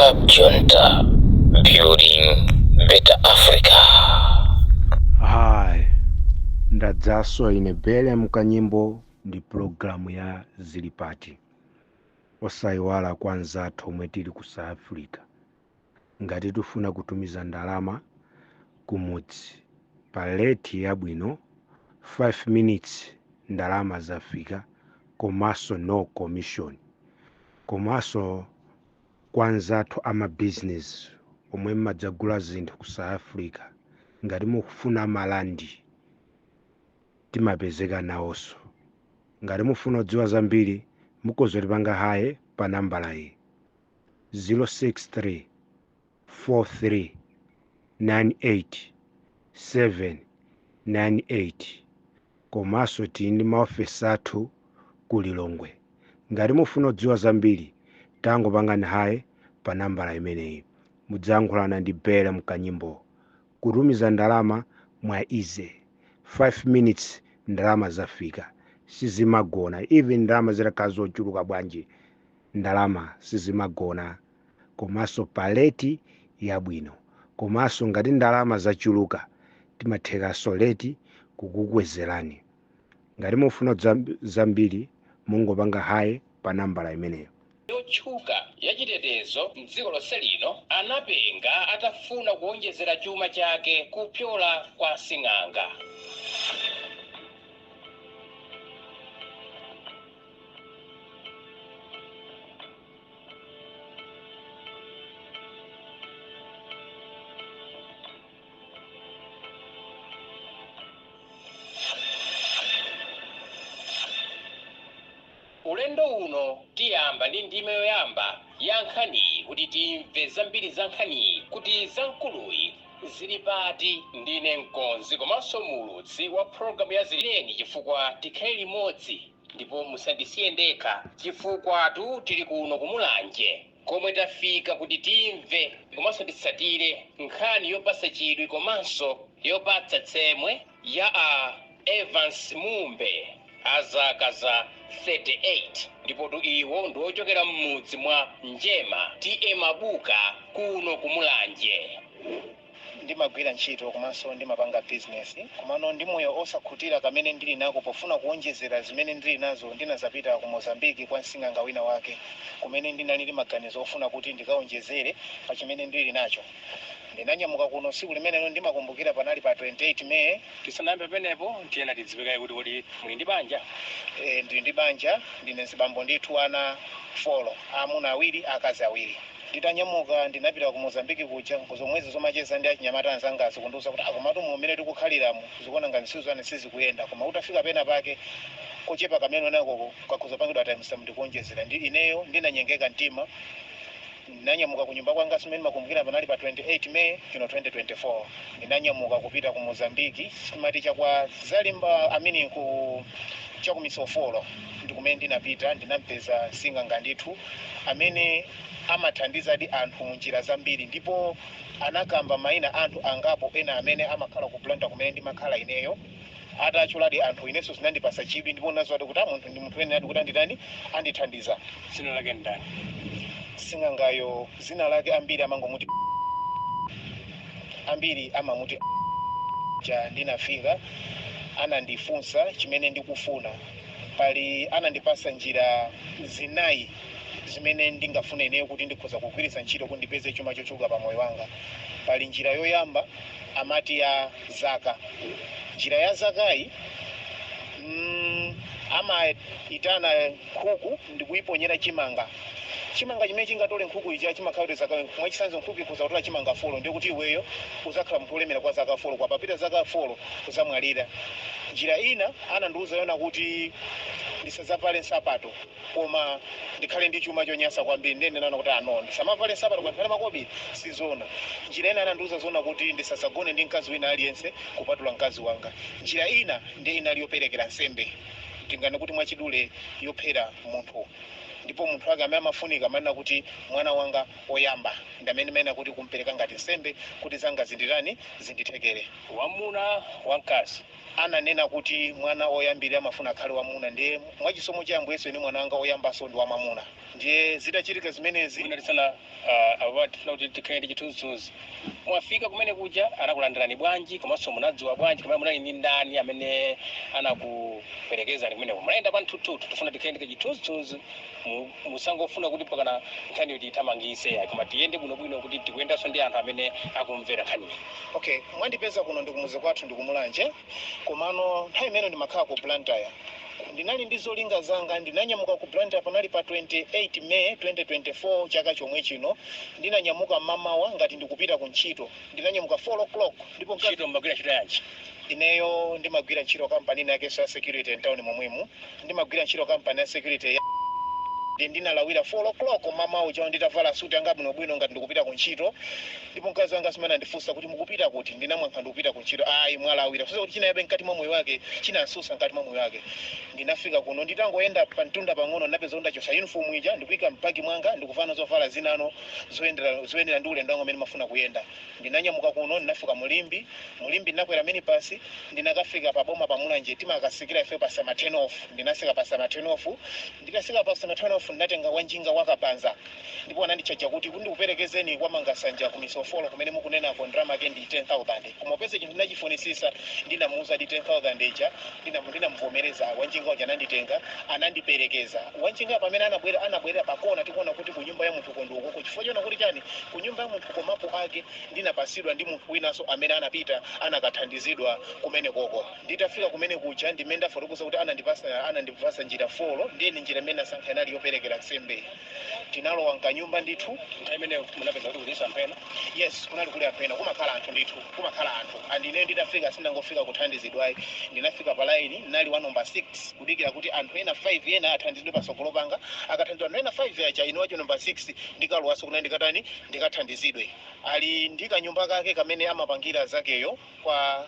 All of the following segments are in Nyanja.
Club Junta, building better Africa. Hi, ndadzaso ine Bele Mkanyimbo ndi pulogalamu ya Zilipati. Osayiwala kwa anzathu omwe tili ku South Africa, ngati tifuna kutumiza ndalama kumudzi pa rate yabwino, 5 minutes ndalama zafika, komanso no commission. Komanso kwa anzathu amabizinesi omwe mmadzagula zinthu ku South Africa, ngati mukufuna malandi, timapezeka nawonso. Ngati mufuna kudziwa zambiri, mukhoza tipanga hi pa nambala iyi: 063 43 98 798. Komanso tili ndi maofesi athu ku Lilongwe. Ngati mufuna kudziwa zambiri, tangopangani hi pa nambala imeneyi, mudzayankhulana ndi Bele Mkanyimbo. Kutumiza ndalama mwa easy, 5 minutes ndalama zafika, sizimagona. Even ndalama zitakhala zochuluka bwanji, ndalama sizimagona, komanso pa rate yabwino. Komanso ngati ndalama zachuluka, timathekanso rate kukukwezerani. Ngati mufuna zambiri, mungopanga hi pa nambala imeneyo. Yotchuka yachitetezo mdziko lonse lino anapenga atafuna kuonjezera chuma chake kupyola kwa sing'anga. Ulendo uno tiyamba ndi ndime yoyamba ya nkhaniyi kuti timve zambiri za nkhaniyi, kuti zamkuluyi zili pati. Ndine mkonzi komanso muulutsi wa programu ya Zileni, chifukwa tikhale limodzi ndipo musandisiye ndekha, chifukwa tu tili kuno kumulanje komwe tafika kuti timve komanso titsatire nkhani yopatsa chidwi komanso yopatsa tsemwe ya a Evans Mumbe a zaka za 38, ndipotu iwo ndi ochokera m'mudzi mwa Njema, T/A Mabuka, kuno kumulanje. Ndimagwira ntchito komanso ndimapanga bizinesi, komano ndi moyo osakhutira kamene ndili nako. Pofuna kuonjezera zimene ndili nazo, ndinazapita ku Mozambiki kwa msing'anga wina wake, kumene ndinali ndi maganizo ofuna kuti ndikaonjezere pa chimene ndili nacho. Ndinanyamuka kuno tsiku limenelo, ndimakumbukira panali pa 28 May. Tisanayambe penepo, tiyena tidziwikaye kuti kodi muli ndi banja? E, ndili ndi banja, ndine mzibambo ndithu, ana 4, amuna awiri, akazi awiri. Nditanyamuka ndinapita ku Mozambiki kuja, zomwezi zomacheza ndi achinyamata anzangazi kundiuza kuti akomatu mmene tikukhaliramo zikuona ngati sizana sizikuyenda, koma utafika pena pake kochepa kamene nako kakhuza pangidwa times ndikuonjezera. Ndi ineyo ndinanyengeka mtima, ndinanyamuka kunyumba kwanga, simene makumbukira panali pa 28 May chino 2024. Ndinanyamuka kupita ku Mozambiki, simati chakwa Zalimba amini ku chakumisofolo, ndi kumene ndinapita. Ndinampeza sing'anga ndithu amene amathandizadi anthu munjira zambiri, ndipo anakamba mayina anthu angapo ena amene amakhala ku Blantyre kumene ndimakhala ineyo. Atachuladi anthu, inenso zinandipasa chidwi, ndipo nazoati kuti munthu ndi munthu ene adi kuti anditani, andithandiza. Dzina lake ndani? Sing'angayo zina lake ambiri amangomuti, ambiri amamuti cha. Ndinafika, anandifunsa chimene ndikufuna. Pali anandipasa njira zinayi zimene ndingafune ineyo kuti ndikhoza kugwiritsa ntchito kuti ndipeze chuma chochuluka pa moyo wanga. Pali njira yoyamba amati ya zaka. Njira ya zakayi, amayitana nkhuku ndikuyiponyera chimanga. Chimanga chimene chingatole nkhuku ija chimakhala kuti zaka, mwachitsanzo, nkhuku ikhoza kutola chimanga 4, ndiye kuti iweyo uzakhala munthu olemera kwa zaka 4. Kwa papita zaka 4 uzamwalira. Njira ina anandiuza yona kuti ndisadzavale nsapato koma ndikhale ndi chuma chonyasa kwambiri. Ndiye ndinaona kuti ano ndisamavale nsapato kwa ndikhale makobiri, sizona. Njira ina anandiuza zona kuti ndisadzagone ndi mkazi wina aliyense kupatula mkazi wanga. Njira ina ndiye inali yoperekera nsembe, tingane kuti mwachidule yophera munthu, ndipo munthu wake amene amafunika amanena kuti mwana wanga oyamba ndi amene ndimayenera kuti kumpereka ngati nsembe kuti zanga zinditani, zindithekere. Wamuna, wamkazi? Ananena kuti mwana oyambirira amafuna akhale wamuna, ndiye mwachisomo cha Ambuye Yesu ine mwana wanga oyambanso ndi wamwamuna. Ndiye zitachitika zimenezi, Mwina tisana apo tifuna kuti tikhale ndi chithunzithunzi. Mwafika kumene kuja, anakulandirani bwanji? Komanso munadziwa bwanji kapena munali ndi ndani amene anakuperekezani kumeneko? Munayenda pa mthuthuthu? Tifuna tikhale ndi chithunzithunzi. Musangofuna kuti pakana nkhaniyo tiyithamangise ayi, koma tiyende bwinobwino kuti tikuyendanso ndi anthu amene akumvera nkhaniyi. Okay, mwandipeza kuno ndikumuzi kwathu, ndikumulanje, komano nthawi imene ndimakhala ku Blantyre ndinali ndi zolinga zanga. Ndinanyamuka ku Blantyre, panali pa 28 May 2024, chaka chomwe chino. Ndinanyamuka mmamawa ngati ndikupita ku ntchito. Ndinanyamuka 4 o'clock ndipo Ntchito, mmagwira ntchito yanji? Ineyo ndimagwira ntchito kampani ina yakenso ya security mtown momwemu. Ndimagwira ntchito kampani ya security ya ndinalawira 4 o'clock mamawa uja, nditavala suti yanga bwinobwino ngati ndikupita ku ntchito. Ndipo mkazi wanga simene andifunsa kuti, "Mukupita kuti?" Ndinamwankha, "Ndikupita ku ntchito." "Ayi, mwalawira." Kusa kuti chinayabe mkati mwa moyo wake, chinansusa mkati mwa moyo wake. Ndinafika kuno, nditangoyenda pa mtunda pang'ono ndinapeza kuti ndachosa uniform ija, ndikuyika mpaki mwanga, ndikuvala zovala zinano zoyendera, zoyendera ndi ulendo wanga umene mafuna kuyenda. Ndinanyamuka kuno, ndinafika mulimbi. Mulimbi ndinakwera minibus, ndinakafika pa boma pamulanje. Timakasikira ife pa Sama turn off. Ndinasika pa Sama turn off. Ndikasika pa Sama turn off, ndinatenga wanjinga wakapanza ndipo ananditchaja kuti ndikuperekezeni kwa Mangasanja ku Misofolo kumene mukunenako, ndalama yake ndi 10,000. Koma upeze chinthu ndinachifunisisa, ndinamuuza di 10,000 ija, ndinamuvomereza. Wanjinga uja ananditenga, anandiperekeza. Wanjinga pamene anabwera, anabwerera pakona, tikuona kuti ku nyumba ya munthu kondi ukoko. Chifukwa chona kuti chani? Ku nyumba ya munthu komapo ake ndinapasidwa ndi munthu winanso amene anapita anakathandizidwa kumene koko. Nditafika kumene kuja, ndimene ndafotokoza kuti anandipasa njira 4. Ndiye ni njira imene asankha inali yoperekera nsembe. Tinalowa mkanyumba ndithu. Nthawi imeneyo munapeza kuti kulinso anthu ena? Yes, kunali kuli anthu ena. Kumakhala anthu ndithu, kumakhala anthu. And ine nditafika, sindangofika kuthandizidwayi. Ndinafika pa line, nali wa number 6, kudikira kuti anthu ena 5 ena athandizidwe patsogolo panga. Akathandizidwa anthu ena 5 aja, ine wacho number 6 ndikalowaso kuna ndikatani, ndikathandizidwe. Ali ndi kanyumba kake kamene amapangira zakeyo kwa.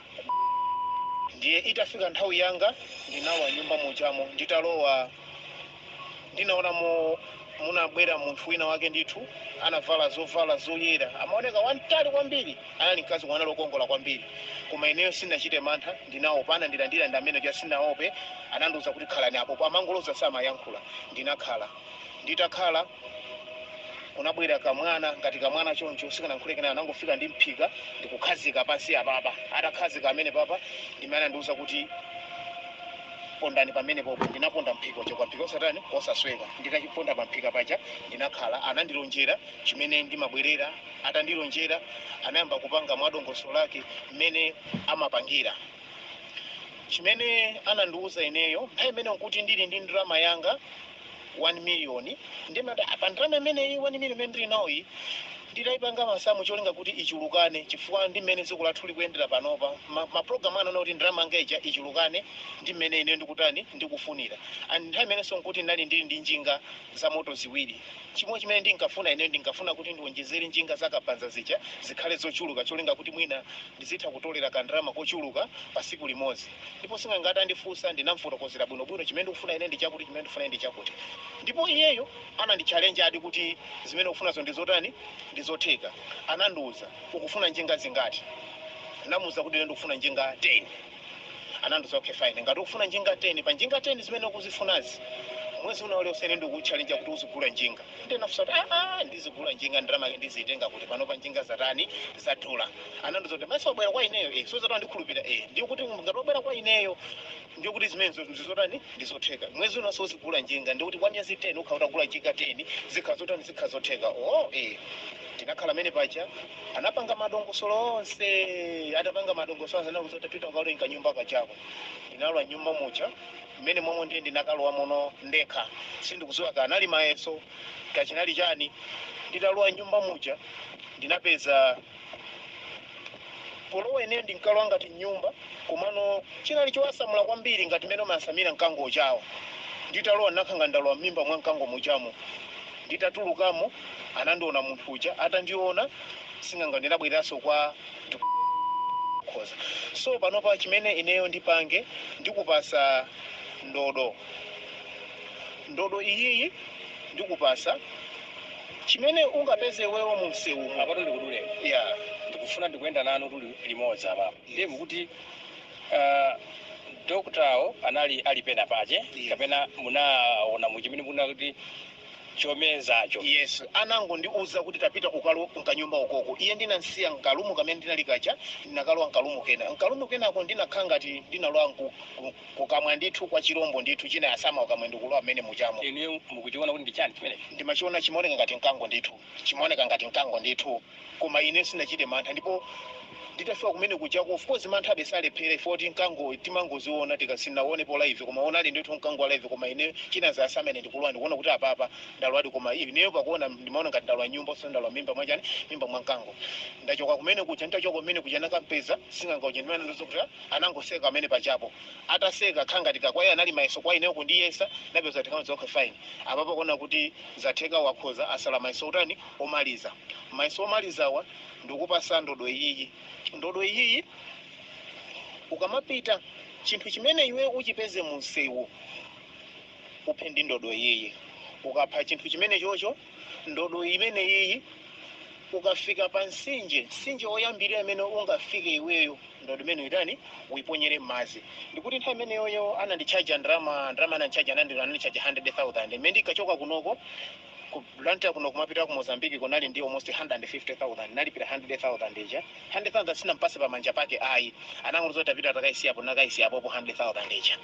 Ndiye itafika nthawi yanga, ndinalowa nyumba mujamo. Nditalowa, ndinaonamo munabwera munthu wina wake ndithu, anavala zovala zoyera, amaoneka wamtali kwambiri. Anali mkazi mwana lokongola kwambiri, koma ineyo sindinachite mantha, ndinaopa. Anandilandira ndi amene cha sinaope. Anandiwuza kuti, "Khalani apo." Amangoloza, samayankhula. Ndinakhala. Nditakhala, kunabwera kamwana, ngati kamwana choncho, sikanankhule. Kena anangofika ndi mphika ndikukhazika pansi apapa. Atakhazika amene papa, ndimene anandiwuza kuti, "Pondani pamene popo." Ndinaponda mphika uja kwa mphika osatani, osasweka. Nditachiponda pa mphika paja, ndinakhala. Anandilonjera chimene ndimabwerera. Atandilonjera, anayamba kupanga mwadongosolo lake mmene amapangira. Chimene anandiwuza ineyo nthawi imene nkuti ndili ndi ndalama yanga 1 million. Ndimati apa ndalama imeneyi, 1 million imene ndili nawo iyi, nditayipanga masamu cholinga kuti ichulukane, chifukwa ndi mmene dziko lathu likuyendera panopa, mapulogalamu anaona kuti ndalama yanga ija ichulukane ndi mmene ine ndikutani, ndikufunira. And nthawi imenenso nkuti ndinali ndili ndi njinga za moto ziwiri. Chimwe chimene ndinkafuna ine, ndinkafuna kuti ndiwonjezere njinga zakapanza zija zikhale zochuluka, cholinga kuti mwina ndizitha kutolera kandalama kochuluka pa siku limodzi. Ndipo singangati andifunsa, ndinamfotokozera bwinobwino chimene ndikufuna ine ndi chakuti, chimene ndikufuna ine ndi chakuti. Ndipo iyeyo ananditchalenja adi kuti zimene ukufunazo ndi zotani, ndi zotheka. Anandiwuza, "Ukufuna njinga zingati?" Ndamuwuza kuti ine ndikufuna njinga 10. Anandiwuza, "Okay, fine, ngati ukufuna njinga 10, pa njinga 10 zimene ukuzifunazi, mwezi una uliwonse ine ndikutchalenja kuti uzigula njinga." Ndinafunsa kuti, "Aa, ndizigula njinga, ndalama yake ndizitenga kuti? Panopa njinga zatani, zadula." Anandiwuza kuti, "Maso wabwera kwa ineyo, eh, sozati wandikhulupirira, eh, ndiye kuti ngati wabwera kwa ineyo, ndiye kuti zimenezo ndizotani, ndizotheka. Mwezi unonse uzigula njinga, ndiye kuti kwa miyezi 10 ukhala utagula njinga 10, zikhala zotani, zikhala zotheka." Oh, eh. Tinakhala amene paja, anapanga madongosolo onse. Atapanga madongosolo onse, anakuza kuti, "Pita ukalowe kanyumba kachako." Ndinalowa nyumba muja mmene momwe, ndiye ndinakalowa muno ndekha. Sindikudziwa kanali mayeso, kachinali chani. Nditalowa nyumba muja, ndinapeza polowa ine ndinkalowa ngati nyumba, komano chinali chowasamula kwambiri ngati mmene umayasamira mkango chawo. Nditalowa, ndinakhanga ndalowa m'mimba mwa mkango muchamo. Nditatulukamo, anandiona munthu uja. Atandiona, singanga ndinabwereranso kwa khoza. So panopa chimene ineyo ndipange, ndikupasa ndodo. Ndodo iyiyi ndikupasa, chimene ungapeze iwewo mu msewumu. Apato ndikuduleni. Yeah. Ndikufuna ndikuyenda nanu tuli limodzi apapa. Ndiye mukuti doktawo anali ali pena pache? Yes. Kapena munaona muchimene muna kuti Chomezacho? Yes, anangondiuza kuti tapita ukalo nkanyumba ukoko. Iye ndinansiya nkalumu kamene ndinali kacha, ndinakalowa nkalumu kena. Nkalumu kenako ndinakhala ngati ndinalowa kukamwa ndithu kwa chirombo ndithu, chinayasama ukamwe, ndikulowa mmene muchamo. Inuyo mukuchiona kuti ndi chani chimenechi? Ndimachiona, chimaoneka ngati mkango ndithu, chimaoneka ngati mkango ndithu, koma ine sinachite mantha. Ndipo nditafika kumene kuchako, of course mantha abe salephere, foti mkango timangoziona, tikasinaonepo live, koma onali ndithu mkango wa live. Koma ine chinazasamene ndikulowa, ndikuona kuti apapa ndalowadi, koma ineyo pakuona ndimaona ngati ndalowa nyumba, so ndalowa mimba mwachani, mimba mwa mkango. Ndachoka kumene kuja, nditachoka kumene kuja nakampeza sing'anga uja, ndimene ndizokuti anangoseka amene pachapo. Ataseka, khala ngati kakwaye anali mayeso kwa ineyo kundiyesa. Napeza tikamadza, okay, fine, apapo kuona kuti zatheka, wakhoza, asala mayeso utani, omaliza. Mayeso omalizawa ndikupasa ndodo iyiyi. Ndodo iyiyi ukamapita, chinthu chimene iwe uchipeze munsewu uphe ndi ndodo iyiyi. Ukapha chinthu chimene chocho, ndodo imene iyi, ukafika pa mtsinje, mtsinje woyambirira imene ungafike iweyo, ndodo imene itani, uyiponyere m'madzi. Ndikuti nthawi imeneyoyo anandichaja ndalama, ndalama anandichaja, anandichaja 100,000. Imene ndikachoka kunoko ku Blantyre kuno kumapita ku Mozambique kunali ndi almost 150,000. Nalipira 100,000 ija. 100,000 sinampase pamanja pake ayi, anangoza tapita takaisiyapo, nakaisiyapopo 100,000 ija.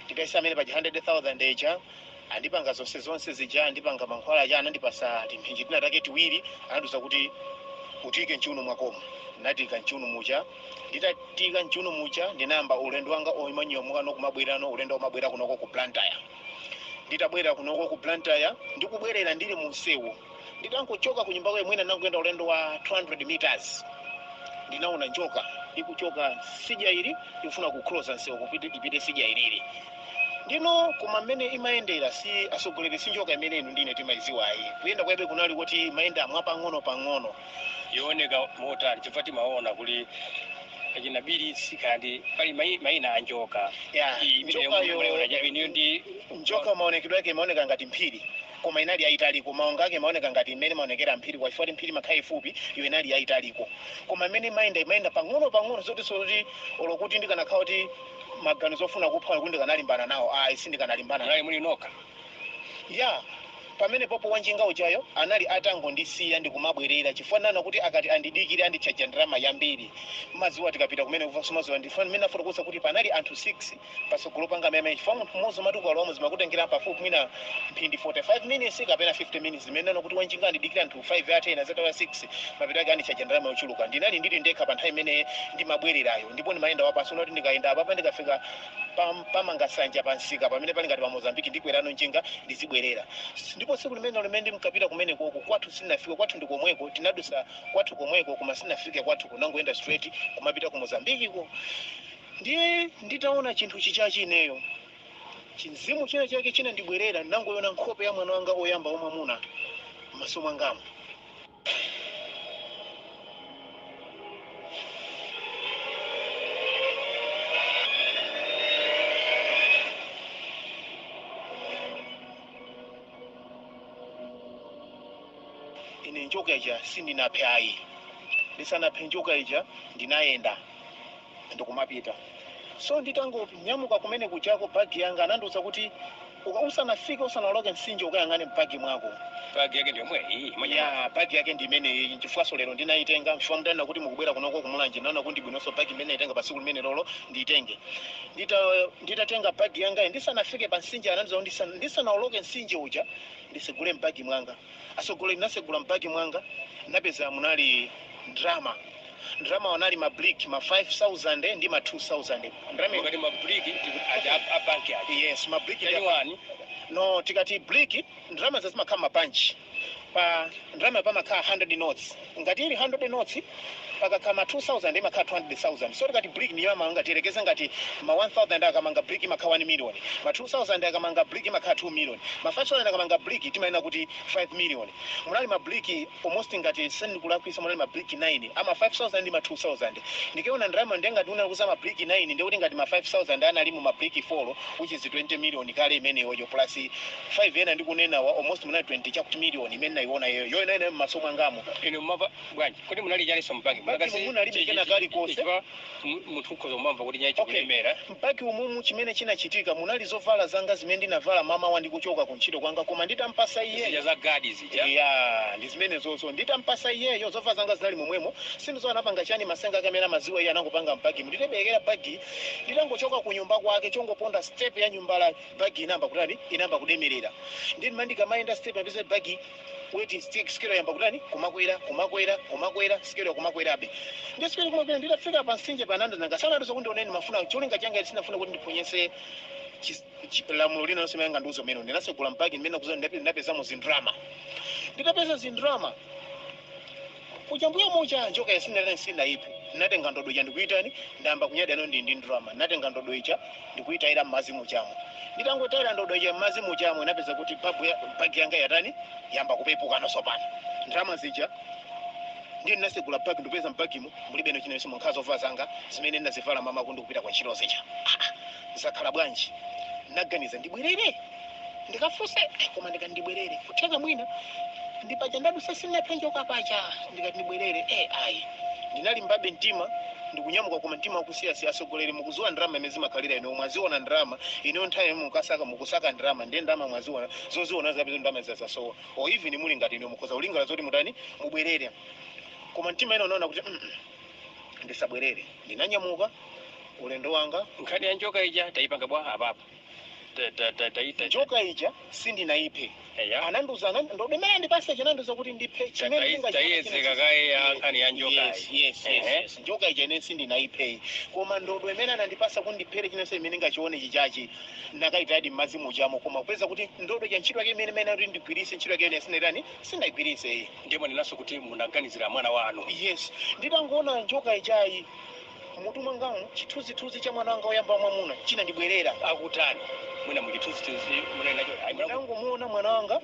Tikaisiya amene paja 100,000 ija, andipanga zonse zonse zija, andipanga mankhwala aja, anandipasa timphinji tina take tiwiri, anandiuza kuti utike mchiuno mwakomo. Natika mchiuno muja. Nditatika mchiuno muja, ndinayamba ulendo wanga omanyomuka nokumabwerano, ulendo omabwera kunoko ku Blantyre. Nditabwera kunoko ku Blantyre, ndikubwerera ndili mu msewu, nditangochoka ku nyumba mwina ndinangoyenda ulendo wa 200 meters, ndinaona njoka ikuchoka sija ili, ikufuna kucrossa msewu kupite ipite sija ilili ndino. Koma mmene imayendera, si asogoleri, si njoka imene inu ndine timayiziwayi. Kuyenda kwabe kunali kuti imayenda mwapang'ono pang'ono. Yooneka motani? Chifukwa timaona kuli achinabirisi, kandi pali mayina a njoka. Ya, njokayo iniyo ndi njoka maonekedwe yake imaoneka ngati mphiri, koma inali yayitaliko. Maongo ake imaoneka ngati imene maonekera mphiri, kwa chifukwa mphiri imakhala ifupi, iyo inali yayitaliko. Koma imene imayenda, imayenda pang'ono pang'ono, zoti soti olokuti ndikanakhala kuti maganizo ofuna kupha kuti ndikanalimbana nawo, ayi, sindikanalimbana nawo. Munali muli nokha? Ya, pamene popo wanjinga ujayo anali atangondisiya ndikumabwerera, chifukwa nana kuti akati andidikire anditchaja ndalama yambiri. Maziwa tikapita kumene kumaziwa, ndifana mmene afotokoza kuti panali anthu 6 pasogolo panga amene, chifukwa munthu mmodzi umati ukalowa zimakutengera pafupi mwina mphindi 45 minutes kapena 50 minutes. Zimene nana kuti wanjinga andidikire anthu 5 atena zatawa 6, mapita ake anditchaja ndalama yochuluka. Ndinali ndili ndekha pa nthawi imene ndimabwererayo, ndipo ndimayenda wapansi, unoti ndikayenda apapa ndikafika pamangasanja pansika pamene pali ngati pa Mozambiki, ndikwerano njinga ndizibwerera. Ndipo tsiku limene limene ndimkapita kumene koko, kwathu sinafike, kwathu ndi komweko, tinadusa kwathu komweko, koma sinafike kwathu, kunangoyenda straight kumapita ku Mozambiki ko. Ndiye nditaona chinthu chichachi, ineyo chinzimu china chake chinandibwerera, ndinangoyona nkhope ya mwana wanga oyamba wamwamuna m'maso mwangamo. Ine njoka ija sindinaphe ayi. Ndisanaphe njoka ija, ndinayenda ndikumapita. So nditangonyamuka kumene kuchako, bagi yanga anandiuza kuti usanafike, usanaloke mtsinje, ukayang'ane mbagi mwako. Bagi yake ndiyomwe iyi? Ya, bagi yake ndi imeneyi, chifukwa lero ndinayitenga, chifukwa mutanena kuti mukubwera kunoko kumulanje, ndaona kuti bwinonso bagi imene ndayitenga pa tsiku limene lolo ndiyitenge. Nditatenga bagi yangayi, ndisanafike pa mtsinje, anandiuza kuti ndisanawoloke mtsinje uja ndisegule mbagi mwanga. Asogolera, ndinasegula mbagi mwanga, ndapeza munali ndrama. Ndrama wanali ma brick, ma 5000 ndi ma 2000 ndrama. Wakati ma brick aja a banki aja? Yes, ma brick. Chaniwani? No, tikati brick, ndrama zazimakhala mapanchi. Pa ndrama pamakhala 100 notes. Ngati ili 100 notes, pakakhala ma 2000 imakhala 200,000. So tikati brick niyo amanga, tiyerekeze ngati ma 1000 akamanga brick imakhala 1 million, ma 2000 akamanga brick imakhala 2 million, ma 5000 akamanga brick timayena kuti 5 million. Munali ma brick almost, ngati sendikulakwisa, munali ma brick 9 ama 5000 ndi ma 2000. Ndikaona ndrama, ndengati unakuza ma brick 9, ndikuti ngati ma 5000 anali mu ma brick 4, which is 20 million kale imeneyoyo, plus 5 ena ndikunenawa, almost munali 20 chakuti million imene nayiona iyo yoyena ine m'maso mwangamo. Inu Bwanji kodi munali chalinso mbagi? Mbagi munalibe kena kalikonse. Munthu ukhoza kumamva kuti nyaya Okay. chikulemera. Mpaki umumu chimene chinachitika, munali zovala zanga zimene ndinavala mama wandikuchoka kuntchito kwanga, koma nditampasa Zija iyeyo za gadi zija. Ya, ndi zimene zozo. Nditampasa iyeyo, zovala zanga zinali momwemo. Sindizo anapanga chani, masenga ake amene amaziwa iye, anangopanga mbagi. Nditebekera bagi, nditangochoka ku nyumba kwake, chongoponda step ya nyumba la bagi inamba kutani, inamba kudemerera. Ndi mandikamayenda step yapeza bagi weti stick sikelo yamba kutani, kumakwera, kumakwera, kumakwera, sikelo kumakwerabe, ndi sikelo kumakwera. Nditafika pa mtsinje panando nanga sanatuzo kundioneni, mafuna cholinga changa sinafuna kuti ndiphonyese lamulo lina lonse mayanga ndiuzo mene ndinasegula mpaki ndimene kuzo ndapezamo zindrama. Nditapeza zindrama kuja mbuyo mucha njoka yasinalani sinaiphe. Ndinatenga ndodo ija ndikuitani, ndayamba kunyada no ndi ndrama. Ndinatenga ndodo ija ndikuitayira m'madzi muchamo. Nditangotayira ndodo ija m'madzi muchamo, inapeza kuti bagi yanga yatani, yamba kupepuka pano ndrama zija. Ndiye ndinasegula bagi, ndipeza mbagimo mulibe no chinenso, munkhala zovala zanga zimene ndinazivala mama kundi kupita kwa ntchito zija. Ah, ah, zakhala bwanji? Naganiza ndibwerere ndikafunse, koma ndikati ndibwerere kutheka mwina ndipaja ndadusa sinaphe njoka pacha. Ndikati ndibwerere, ayi, ndinali mbabe mtima ndikunyamuka, koma mtima wakusiyasiya. Asogoleri, mukuziwa ndrama imene zimakhalira ino, mwaziona ndrama ino nthawi imwe mukasaka, mukusaka ndrama, ndiye ndrama mwaziona zoziona zapeza ndrama zazasowa. O even muli ngati ino mukhoza kulingala zoti mutani, mubwerere, koma mtima ino unaona kuti ndisabwerere. Ndinanyamuka ulendo wanga. Nkhani ya njoka ija tayipanga bwa apapo? Njoka ija sindinayiphe. Eya. Ananduza ndodemera ndipase chinanduza kuti ndiphe chimene Tayiyezeka kaye ya nkhani ya njoka. Yes, yes, yes, yes. Njoka ija ine sindinayipheyi, koma ndodo imene anandipasa kuti ndiphere chinenso imene ngachione chichachi ndakaitadi m'madzi muchamo, koma kupeza kuti ndodo ija ntchito yake imene imene kuti ndigwirise ntchito yake ine sinaitani, sindayigwirise iyi. Ndiye mwanenanso kuti munaganizira mwana wanu. Yes, nditangoona njoka ijayi, mutu mwangamu chithunzithunzi cha mwana wanga woyamba wamwamuna chinandibwerera. Akutani mwina muchithunzithunzi munenacho? Ndangomuona mwana wanga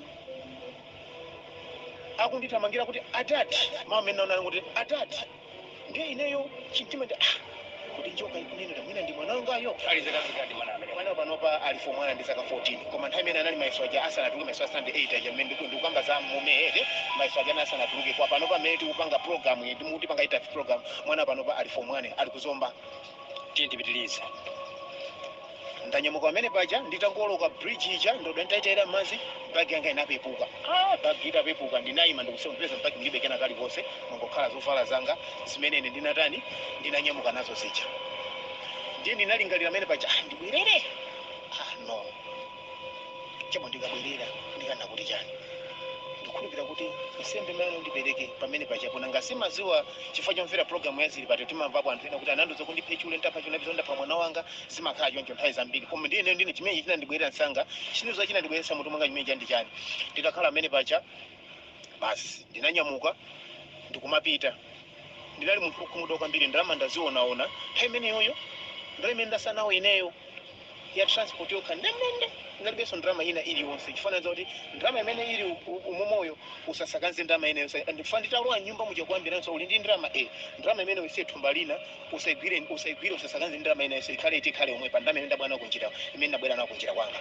akundithamangira kuti atati mama, amene naona kuti atati, ndiye ineyo chintima ndi kuti njoka ikunenera mwina ndi mwana wangayo. Ali zaka zingati mwana amene? Mwana panopa ali form 1, ndi zaka 14, koma nthawi imene anali mayeso aja asanatuluke, mayeso asandi 8 aja mmene ndikukamba za mumeere, mayeso aja asanatuluke. Kwa panopa mmene tikupanga program iyi, ndimutipanga interview program, mwana panopa ali form 1, ali kuzomba. Tiye tipitilize. Ndanyamuka pamene paja, nditangoloka bridge ija, ndodo nditayitayira m'madzi, bagi yanga inapepuka. Bagi itapepuka, ndinayima ndikusema ndipeza bagi mulibe kena kalikonse, mangokhala zovala zanga zimene ine ndinatani, ndinanyamuka nazo zija. Ndiye ndinalingalira amene paja, ndibwerere, no chabo, ndikabwerera ndikana kuti chani? Ndikukhulupira kuti nsembe imene ndipereke pamene pachapo nanga simaziwa chifukwa chomvera programu ya zili pato, timamvapo anthu ena kuti anandiuza kundiphe chule, ntapha chule, napeza ndapha mwana wanga. Zimakhala choncho nthawi zambiri, koma ndine ndine chimene chinandibwerera msanga, chinizo chinandibweresa mutu mwanga chimene chandi chani. Nditakhala amene pacha basi, ndinanyamuka ndikumapita. Ndinali munthu wokhumudwa kwambiri. Ndalama ndazionaona nthawi imeneyoyo, ndalama imene ndasanawo ineyo ya transport yokha ndendende, ndalibenso ndalama ina iliyonse. Chifananiza kuti ndalama imene ili umomoyo usasakanze ndalama ineyo. Ndifuna nditalowa nyumba muja kuyambiranso uli ndi ndalama ndalama imene usiye thumba lina, usaigwire, usaigwire, usasakanze ndalama ineyo, ikhale iti ikhale omwe pa ndalama imene ndabwera nayo kunjira, imene ndabwera nayo kunjira kwanga.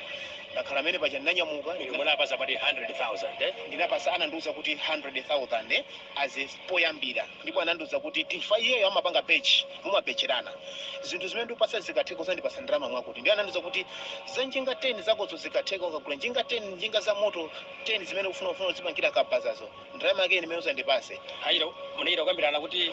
Ndakhala amene paja, ndinanyamuka. Inu munapasa pati 100,000, eh? Ndinapasa, anandiuza kuti 100,000 as a poyambira, ndipo anandiuza kuti tifa iyeyo amapanga pechi, mumapecherana zinthu zimene ndikupasa, zikatheka uzandipasa ndalama mwakuti. Ndiye anandiuza kuti za njinga 10 zakozo zikatheka, ukagula njinga 10, njinga za moto 10 zimene ufuna uzipangira kabazazo, ndalama yake imene uzandipase. Ayira munayira kukambirana kuti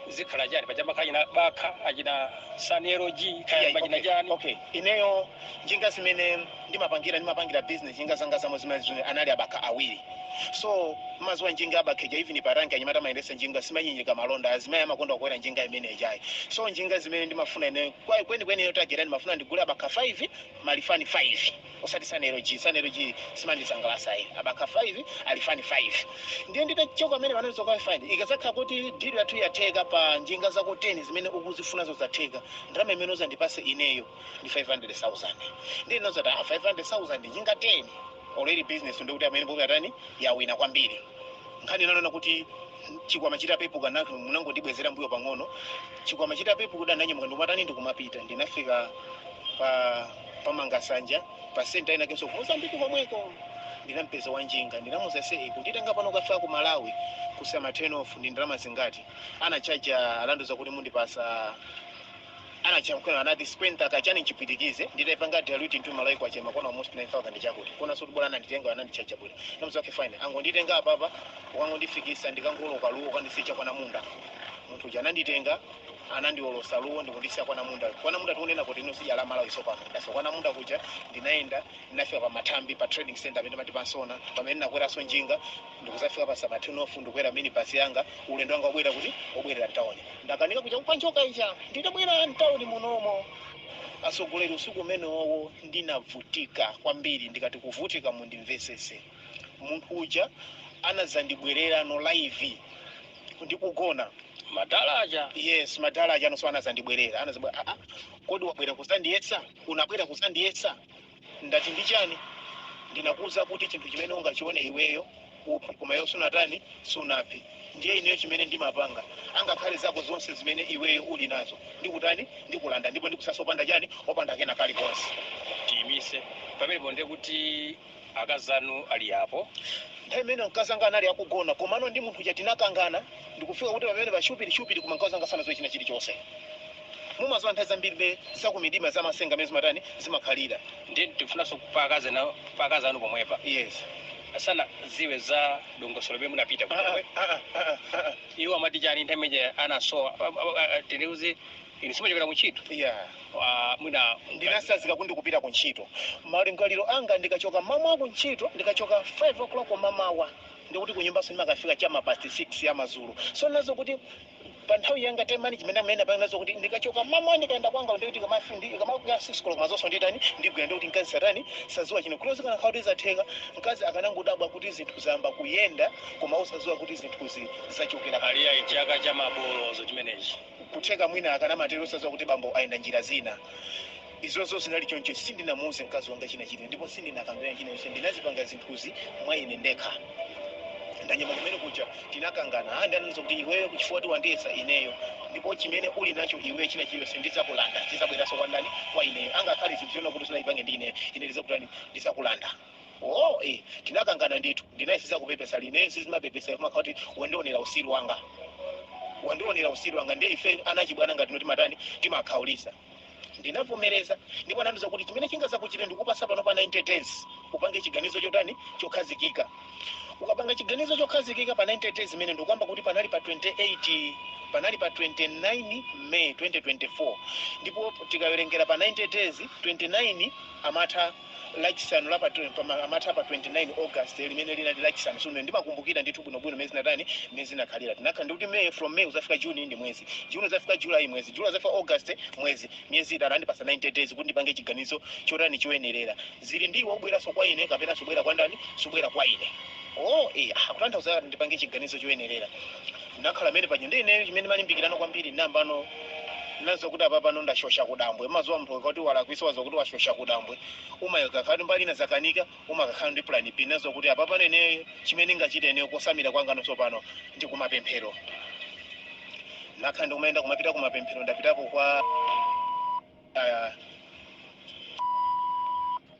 zikhala chani paja makhala achina bakha, achina sanero g kaya machina chani? Okay, ineyo njinga zimene ndimapangira business, njinga zanga zamo zimene anali abakha awiri. So mazuwa njinga abakheja, even paranki anyamata amayendesa njinga simanyinyika malonda, azimayi amakonda kukwera njinga imene ijayi. So njinga zimene ndimafuna ine kweni kweni tagera ndimafuna ndigule abakha 5, malifani 5, osati sanero g. Sanero g simandisangalasa ine. Abakha 5, alifani 5. Ndiye nditachoka amene panozoka 5, ikazakhala kuti deal yathu yatheka pa njinga zako 10 zimene ukuzifunazo zatheka, ndalama imene uzandipase ineyo ndi 500,000. Ndiye ndinazati 500,000 njinga 10, already business ndikuti amene mbukatani yawina kwambiri. Nkhani inanena kuti chikwama chitapepuka nacho munangondibwezera mbuyo pang'ono. Chikwama chitapepuka, ndanyamuka ndikumatani, ndikumapita. Ndinafika pa pamangasanja pa senta ina kenso ku Mozambiki komweko, ndinampeza wanjinga, ndinamuza se kunditenga pano kafika ku Malawi. Ndinafunsa ma turn off ndi ndalama zingati anachaja. Alanduza kuti mundipasa, anachamkwena anati 50 kachani nchipwitikize. Nditaipanga dilute into Malawi kwacha, makona almost 9000 chakuti kona. So bora ananditenga, anandichaja bwino. Namuza, "Okay, fine, angonditenga apapa, ukangondifikisa, ndikangoloka luwo ukandisicha kwana munda." Munthu uja ananditenga, anandiolosa luwo ndikundisiya kwana munda. Kwana munda tikunena kuti ino sija la Malawi. Sopano ndafika kwana munda kuja, ndinayenda, ndinafika pa Mathambi, pa trading center pamene mati pansona, pamene ndinakweranso njinga ndikuzafika pa Sabatinofu, ndikukwera minibus yanga, ulendo wanga wabwera kuti wobwerera mtawuni. Ndakanika kuja kupanchoka icha. Nditabwera mtawuni munomo, atsogoleri, usiku umenewowo ndinavutika kwambiri. Ndikati kuvutika, mundimvesese. Munthu uja anazandibwerera no live ndikugona. Madalaja? Yes, madala aja anonso anazandibwerera, anazibwera. "Ah, ah, kodi wabwera kuzandiyetsa? Unabwera kuzandiyetsa?" Ndati, "Ndi chani?" "Ndinakuwuza kuti chinthu chimene ungachione iweyo uphe, koma iwe sunatani, sunaphe. Ndiye ineyo chimene ndimapanga, angakhale zako zonse zimene iweyo uli nazo, ndikutani? Ndikulanda, ndipo ndikusasa opanda chani, opanda kena kalikonse." Tiyimise pamenepo. Ndiye kuti akazanu ali apo? Nthawi imene mkazi anga anali akugona, komano ndi munthu uja tinakangana, ndikufika kuti pamene pashupiri shupiri, koma mkazi anga sanazoe china chilichonse. Mumazowa nthawi zambiri be zakumidima, zamasenga amene zimatani, zimakhalira. Ndiye tifunanso pa akazi anu pomwepa. Yes. Asanaziwe za dongosolo limene munapita Ah, kuti ah, ah, ah, ah, ah. Iwo amati chani nthawi imene anasowa? Tineuze, inu simachokera kuntchito? Yeah. Ah, mwina Ndinasazika kuti ndikupita ku ntchito. Malingaliro anga, ndikachoka mamawa ku ntchito, ndikachoka 5 o'clock mamawa, ndikuti ku nyumbaso ndimakafika chama past 6 ya madzulo. So nazo kuti pa nthawi yanga time management amene apanga nazo kuti ndikachoka mamawa, ndikaenda kwanga, ndikuti ikamafika 6 o'clock mazonso nditani, ndigwira. Ndikuti mkazi satani, saziwa chino kulozi kana kuti zatheka. Mkazi akanangodabwa kuti zinthu zamba kuyenda, koma usaziwa kuti zinthuzi zachokera. Aliyayi, chaka cha mabolozo chimenechi. Kutheka mwina akanamatero, usaziwa kuti bambo ayenda njira zina. Izozo zinali choncho. Sindinamuuze mkazi wanga china chili, ndipo sindinakambirana china chonse. Ndinazipanga zinthuzi mwa ine ndekha. Ndanyama kumene kuja tinakangana. Ah, ndananiza kuti iweyo kuchifukwa ti wandiyesa ineyo, ndipo chimene uli nacho iweyo china chiliyonse ndidzakulanda, chidzabweranso kwa ndani? Kwa ineyo. Angakhale zinthu zona kuti sinayipange ndi ineyo, ine ndidzakutani? Ndidzakulanda. Oh, eh, tinakangana ndithu. Ndinayesesa kupepesa line, sizimapepesa. Kumakhala kuti wandionera usiru wanga, wandionera usiru wanga. Ndiye ife anachibwana ngati timatani, timakhaulisa. Ndinavomereza, ndipo anandiuza kuti chimene chingazakuchite, ndikupasa pano pa 90 days upange chiganizo chotani, chokhazikika. Ukapanga chiganizo chokhazikika pa 90 days imene ndikuyamba kuti panali pa 28, panali pa 29 May 2024, ndipo tikawerengera pa 90 days, 29 amatha Lachisanu la pa amatha pa 29 August limene linali Lachisanu. So ndimakumbukira ndithu bwinobwino mezi natani, mezi zinakhalira. Tinakhala ndikuti May, from May uzafika June ndi mwezi, June uzafika July mwezi, July uzafika August mwezi, miyezi 3. Andipasa 90 days kuti ndipange chiganizo chotani, choyenerera. Zili ndiwo ubweranso kwa ine kapena subwera kwa ndani, subwera kwa ine. Oh, eh, ah, kutanthauza ndipange chiganizo choyenerera. Nakhala amene paja ndi ine chimene malimbikirano kwambiri nambano nazo kuti apa pano ndashosha kudambwe. Mazuwa munthu kuti walakwisa, wazo kuti washosha kudambwe, umayakakhala mbali na zakanika, umakakhala ndi plan B. Nazo kuti apa pano ine chimene ngachite ine kosamira kwanga nonso pano ndi kumapemphero. Nakhala ndikumayenda, kumapita kumapemphero. Ndapitapo kwa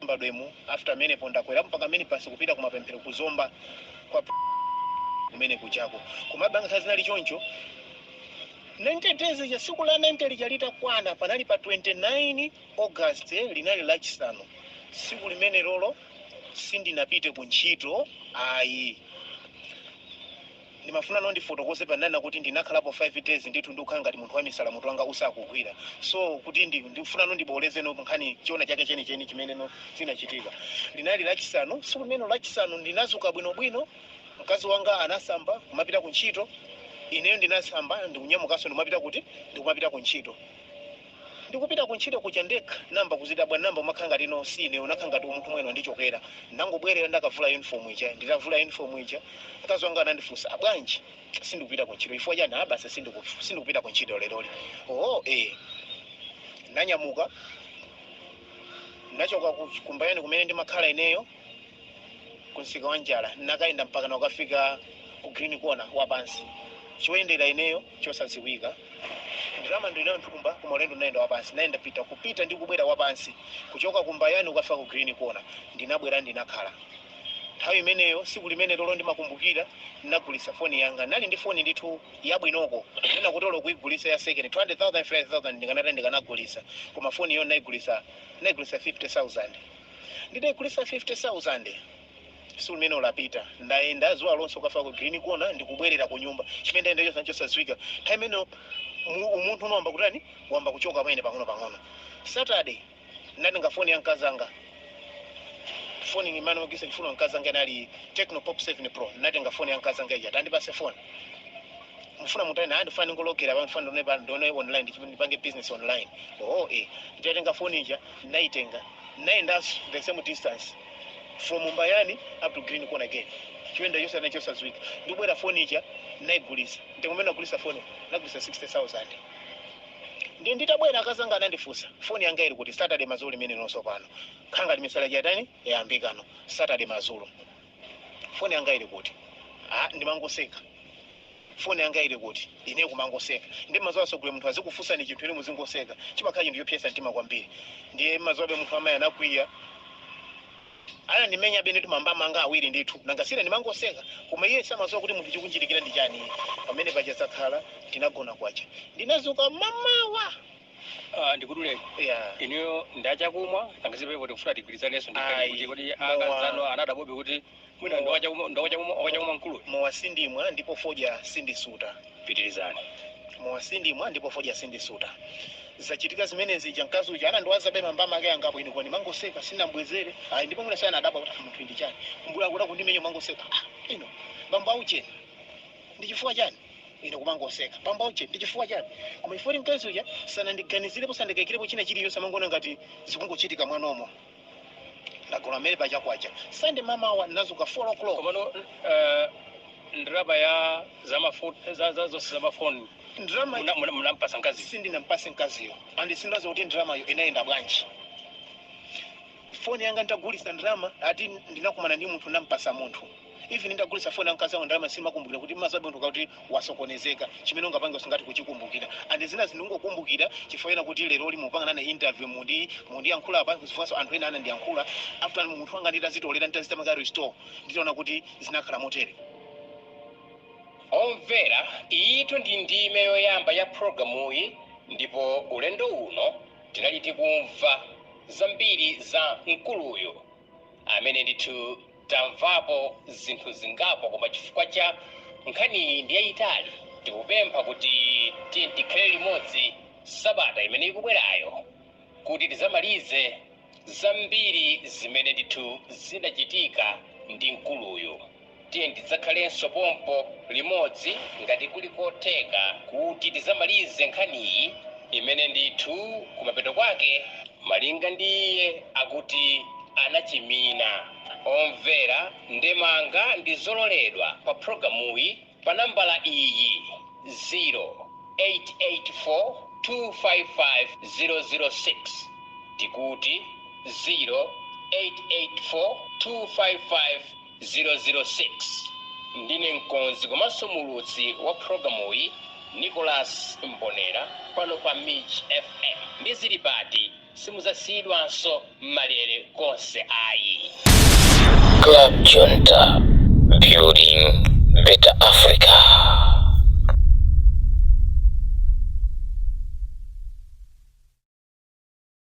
mbadwemu. After amenepo ndakwera mpaka amene pasi kupita kumapemphero kuzomba kwa kumene kuchako. Komabe angakhale zinali choncho, 90 days ija, tsiku la 90 lija litakwana, panali pa 29 August, linali Lachisanu. Tsiku limene lolo sindinapite ku ntchito ayi. Ndimafuna nondifotokoze panana kuti ndinakhalapo 5 days ndithu ndikukhala ngati munthu wamisala, mutu wanga usakugwira. So kuti ndifuna nondiboleze no nkhani chiona chake chenicheni chimene no zinachitika. Linali Lachisanu. Tsiku limene Lachisanu ndinazuka bwinobwino, mkazi wanga anasamba kumapita ku ntchito, ineyo ndinasamba, ndikunyamukanso ndikumapita kuti, ndikumapita ku ntchito. Ndikupita ku ntchito kuja ndekha namba kuzidabwa, namba umakhala ngati no sine, unakhala ngati umunthu mwene wandichokera. Ndangobwerera, ndakavula uniform ija. Nditavula uniform ija, mkazi wanga anandifunsa, "Abwanji sindikupita ku ntchito? Chifukwa chani?" "Ah, basi, sindikupita ku ntchito leroli." Oh, eh, ndanyamuka, ndachoka kumbayani kumene ndimakhala ineyo kunsika wa njala, nakayenda mpaka nakafika ku Green Corner wapansi. Choyendera ineyo chosadziwika, ndalama ndinayo nthumba, koma ulendo ndinayenda wapansi. Nayenda pita kupita ndi kubwera wapansi, kuchoka kumbayani ukafika ku Green Corner. Ndinabwera, ndinakhala. Nthawi imeneyo, siku limene lolo ndimakumbukira, ndinagulisa foni yanga. Nali ndi foni ndithu yabwinoko, ndina kuti olo kuigulisa ya second 200,000, 50,000 ndikanata ndikanagulisa, koma foni iyo naigulisa, naigulisa 50,000. Nditaigulisa 50,000, siku limene ulapita, ndayenda zuwa lonse ukafika ku Green Corner, ndikubwerera ku nyumba, chimene ndayenda chonse chosadziwika. Nthawi imeneyo umunthu unawamba kutani, wamba kuchoka pamene pang'ono pang'ono. Saturday ndatenga foni ya mkazanga, foni imene magisa chifuno mkazanga inali Tecno Pop 7 Pro. Ndatenga foni ya mkazanga ija, tandipase foni, mufuna mutani? Ah, ndifuna ndingologera pa, ndifuna ndione pa, ndione online, ndipange business online. Oh, eh, nditatenga foni ija, ndaitenga, ndayendanso the same distance from Mbayani up to Green Corner again, chiyenda chonse anacho chosadziwika. Ndikubwera, foni ija naigulisa. Mtengo umene nagulisa foni, nagulisa 60,000. Ndi nditabwera, akazanga anandifunsa foni yanga ili kuti. Saturday madzulo limene lonso pano khanga limisala chatani yayambikano. Saturday madzulo, foni yanga ili kuti? Ah, ndimangoseka. Foni yanga ili kuti? Ine kumangoseka. Ndi mazuwa asogole, munthu azikufunsani chinthu, ine muzingoseka, chimakhala chinthu chopyesa mtima kwambiri. Ndiye mazuwa abe munthu amayi anakwiya, anandimenya bene tumamba manga awiri ndithu. Nangasire ndimangoseka, koma iye samadziwa kuti munthu chikunchitikira ndi chani. Pamene paja zakhala, tinagona, kwacha, ndinazuka mamawa. Ah, ndikuduleni. Ya. Inuyo ndachakumwa angasipepo, tikufuna tigwirizanenso. Ayi, Ndikati kuti mowa. Akazano anadabobe kuti mwina Mowa. ndowachakumwa mkulu. Mowa sindimwa ndipo fodya sindisuta. Pitirizani. Mowa sindimwa ndipo fodya sindisuta. Zachitika zimenezi ija, mkazi uja anandiwaza be mambama ake angapo, ine kwani mangoseka, sinambwezere ayi. Ndipo mwina sana adabwa kuti, "Ah, munthu ndi chani kumbula akuda kundimenya?" Mangoseka. Ah, ino bambo aucheni ndi chifukwa chani? Ine kumangoseka. Bambo aucheni ndi chifukwa chani? Koma ifoti mkazi uja sanandiganizirepo, sandikayikirepo china chiliyonse, amangona ngati zikungochitika mwanomo. Ndagona mmene pachakwacha. Sande mamawa ndinazuka 4 o'clock. Komano ndalama ya zamafuta za zonse zamafoni Ndrama munampasa mkazi? Sindinampase mkaziyo, andi sindaza kuti ndramayo inayenda bwanji. Foni yanga nditagulisa ndrama, ati ndinakumana ndi munthu, nampasa munthu. Even nditagulisa foni ya mkazi wangu, ndrama simakumbukira kuti mazabe munthu kuti wasokonezeka, chimene ungapange usingati kuchikumbukira. Andi zina zindingokumbukira chifukwa ena kuti lero li mupanga nane interview, mundi mundiyankhula apa, kuzifunso anthu ena anandiyankhula after munthu wanga nditazitolera, nditazitamanga restore, nditaona kuti zinakhala motere. Omvera, iyitu ndi ndime yoyamba ya programuyi, ndipo ulendo uno tinali tikumva zambiri za mkuluyu amene ndithu tamvapo zinthu zingapo, koma chifukwa cha nkhaniyi ndi yayitali, tikupempha kuti tiye tikhale limodzi sabata imene ikubwerayo kuti tizamalize zambiri zimene ndithu zinachitika ndi mkuluyu. Tiye tidzakhalenso pompo limodzi ngati kuli kotheka kuti tizamalize nkhaniyi imene ndithu kumapeto kwake, malinga ndi iye, akuti anachimina. Omvera, ndemanga ndi zololedwa pa programuyi pa nambala iyi, 0884 255 006. Tikuti 0884 255 006. Ndine mkonzi komanso mulutsi wa programuyi, Nicholas Mbonera, pano pa Mich FM. Ndi zili pati, simudzasiyidwanso m'malere konse ayi. Club Junta, building better Africa.